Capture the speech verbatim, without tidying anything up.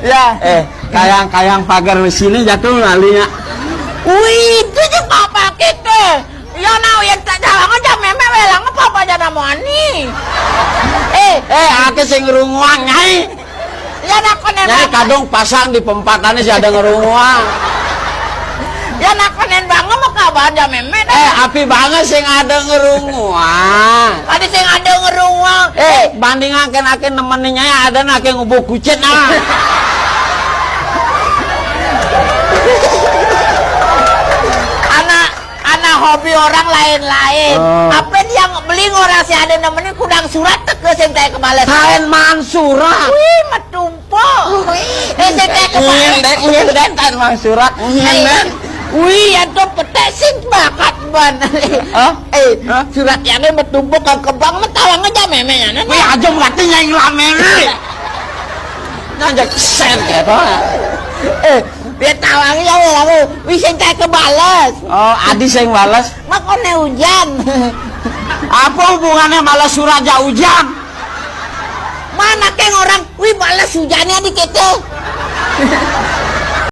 Ya. Eh, kayang-kayang pagar sini jatuh lalinya. Wih, itu juga apa kita? Ya, nah, yang tak jalan aja, meme welang apa aja nama ani. Eh, eh, aku sing runguang, Nyai. Ya, nak konen Nyai kadung pasang di pempatannya si ada ngerunguang. Ya, nak konen banget mau kabar aja, meme. Eh, api banget sing ada ngerunguang. Tadi sing ada ngerunguang. Eh, bandingan kan aku nemenin Nyai ada nak yang ngubuk kucit, nah. Anak, anak hobi orang lain-lain. Oh. Apa yang beli orang si ada nemenin kudang surat teke sing teh kebales. Kain mansurat. Wih, metumpuk. Wih. Eh, sing teh kebales. Ingin deh, ingin deh, kain mansurat. Ingin deh. Wih, ya tuh petek sing bakat ban. Hah? Eh, hah? Surat yang metumpuk ke kebang, metawang aja meme ya. Wih, aja ngerti yang lame. Ngajak sen ya, toh. Eh, dia tawang ya, ya, aku. Wih, sing teh kebales. Oh, adi sing bales. Makone hujan. Apa hubungannya malah surat ja hujan? Mana keng orang, wih, balas hujannya di kita.